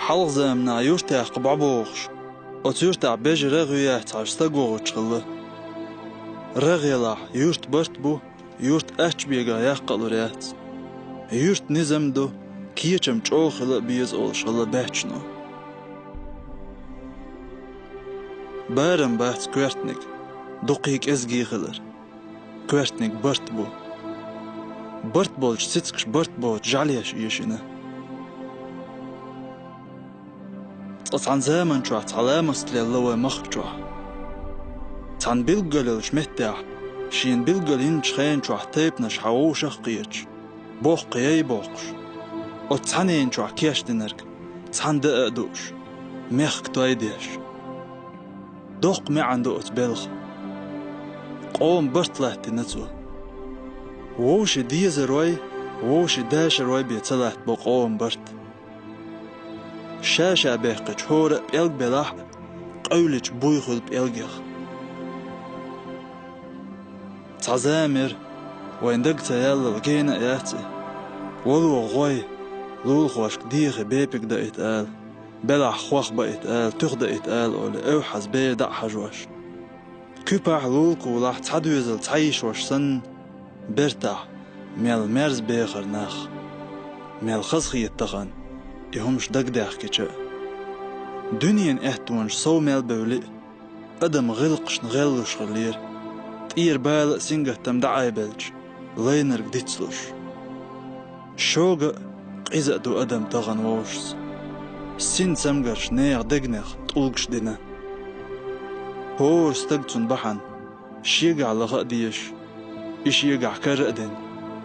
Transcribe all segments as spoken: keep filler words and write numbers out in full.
Хьалха заманахь юртехь бӀобохуш, оцу юьртахь бежа рагӀ ю яц хьажа стаг вогӀуш хилла. РагӀ елахь, юьрт барт бу, юьрт аччабегахь яккха а лур яц. Юьрт низам ду, кечам чӀогӀа хила а беза олуш хилла баьччано. Барам бац коьртаниг, дуккхий кӀезгий хилар. Коьртаниг барт бу. Барт болчу цицкаш барт боцу жӀаьлеш эшина. Цкъа цхьана заман чохь цхьа ламаст лелла вай махка чохь. Цхьана билггал йолчу меттехь, шена билггал йинчу хенан чохь тайпанаш хьан вовшах а кхеташ, боккха яй боккхуш, оцу цхьаннен чохь кечдинарг цхьаьна даа а дууш, мехкан той деш. Доккха маьӀна ду оцу белхан. Къоман барт латтийна цо. Вовшийн дезарой, вовшийн дашарой бен ца латтабо къоман барт. Ша-ша баьккхича хӀора а пӀелг белахь а, къевлича буй хуьлу пӀелгех. Цхьа зама яра, вайн дага ца яллал гена а яц и, вало гӀой, лулахошка дехий бепиг даийта ала, белахь хох баийта ала, туьха даийта ала олий, эвхьаза бер дӀа а хьажош. Куьпахь, лулакулахь цхьа доьзал цхьа йишош санна, бертахь мел мерза бехара нах. Мел хазахета тахана и хӀумаш дагадаьхкича а. Дуьненан аьттонаш сов мел бевли а, адам гӀиллакхашна гӀеллуш хиллера, тӀера бала а, сингаттам дӀаайбелча, лайнарг дицлуш. Шога а, къиза а ду адам тахана вовшашца. Син цамгарш нехан дегнех тӀулгаш дина. ХӀора стаг цунна бахьана шегахь лаха а дезаш, и шегахь кара а дина,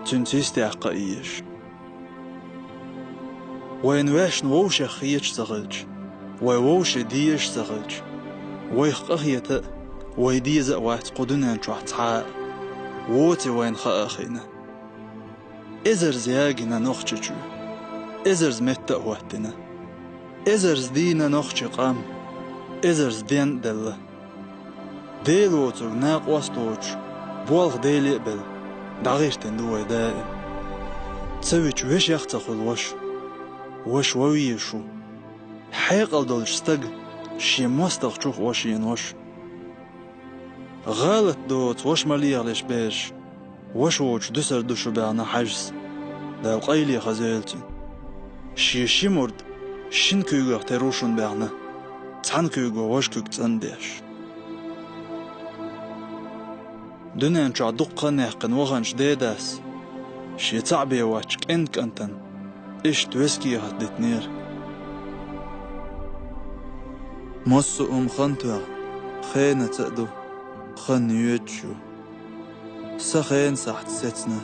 цуьнца йистехь кха а езаш. Вайна ваьшна вовшех хеташ ца хилча, вай вовше дезаш ца хилча, вайх къахета а, вай деза а вац кху дуьнен чохь цхьа а, воций вайна хаа а хиъна. Эзарза ягийна Нохчийчоь, эзарза метта а хӀоттийна. Эзарза дийна нохчийн къам, эзарза ден а делла. Дела воцург накъост а воцуш, болх Деле а белла, дӀагӀиртина ду вай даим. Ца вича вешех а ца хуьлу ваша. Ваша ван везаш ву. Хьекъал долчу стага шен мостагӀчух ван шена ваша. ГӀалат доцу ваша ма лехалаш бераш, ваша воцуш дуьсур ду шу баьхна хьаьжас, Дала къайле хаза йойла цуьнан. Шен ши мурд шина куьйгах тера ву шуна баьхна, цхьана куьйго важа куьг цӀандеш. Дуьнен чохь дуккха хан яьккхина ваханчу дедас шен цхьаъ бен воцчу кӀентан кӀантана иштта весет дитинера. Массо а хӀума хан тоьхна, хенаца а ду, хан йоьдуш ю. Сан хенан сахьт сецна.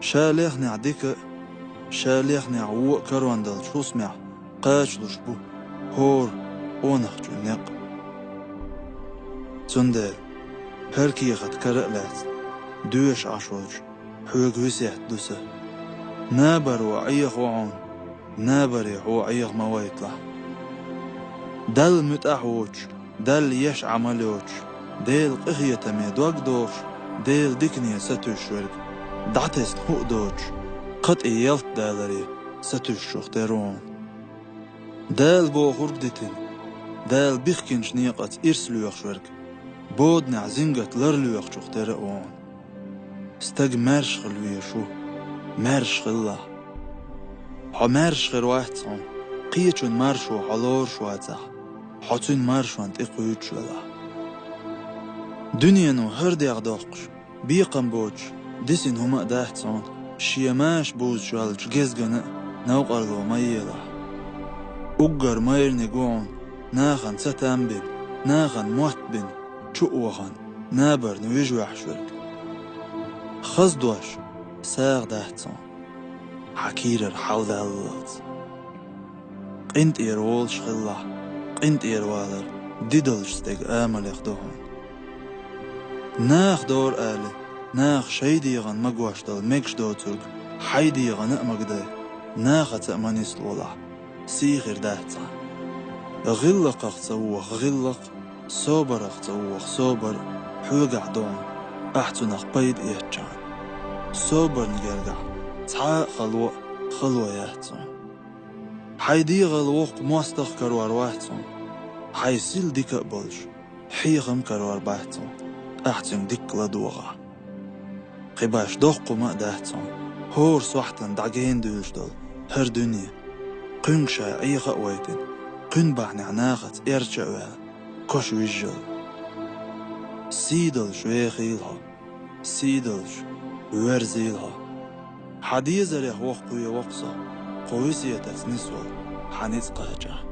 Ша лехнехь дика а, ша лехнехь вон а карон долчу хӀусамехь кхачалуш бу хӀора къонахчун некъ. Цундела, хӀара кехат кара а лаьцна, доьшуш Ӏаш волчу хьоьга весет ду сан. Набаро Ӏехаво хьуна, набаре хьо Ӏеха ма вайталахь. Далла муьтӀахь а воцуш, Далла еш Ӏамал йоцуш, Делан къинхетаме дог дохуш, Делан дикане сатуьйсуш верг, дӀатесна хӀуъа доцуш, кха тӀе ялта даларе сатуьйсучух тера ву хьуна. Дала бохург дитина, Дала бихкинчу некъаца ирс лоьхуш верг, боданехь зингат лар лоьхучух тера а ву хьуна. Стаг маьрша хила везаш ву, маьрша хилалахь. Хьо маьрша хир вац хьуна, кхечун маршо хьо лоруш вацахь, хьо цуьнан маршонна тӀе кхуьйдуш велахь. Дуьнено хӀара дегӀ доккхуш, бекхам боцуш, дисина хӀума а дац хьуна, шен маша бузуш йолчу гезгана а новкъарло ма елахь. Уггар майраниг ву хьуна, нахана цатам бина, нахана мотт бина, чу а вахана, набарна вижа ваьхьаш верг. Хаза дош сагӀа дац хьуна, хьан кийрара хьал даллалц. КъинтӀера волуш хилалахь, къинтӀера валар дидалчу стеган амалех ду хьуна. Наха дора али, наха шайн дегӀан магош долу мегаш доцург хьайн дегӀана а магадай, нахаца а ма нислолахь, сий хир дац цхьа. ГӀиллакхах ца воха гӀиллакх, собарах ца воха собар хьоьгахь ду хьуна, ахь цунах пайда эцчахьана. Собарна гергахь цхьа а хало а хало яц хьуна. Хьайн дегӀал воккха мостагӀа карор вац хьуна. Хьайн сил дика а болуш, хьехам карор бац хьуна, ахь цуьнга дикка ладогӀахь. Кхин башха доккха хӀума а дац хьуна, хӀора сохьтана дӀагена дуьйлуш долу хӀара дуьне, кхуьнга ша Ӏеха а вайтина, кхуьнан бахьанехь нахаца эрча а ваьлла, коша вижжалла. Сий долуш вехийла хьо, сий долуш верзийла хьо. Хьан дезарех воккхаве воккху со, кху весетаца нисвала хьан ницкъ кхачахь.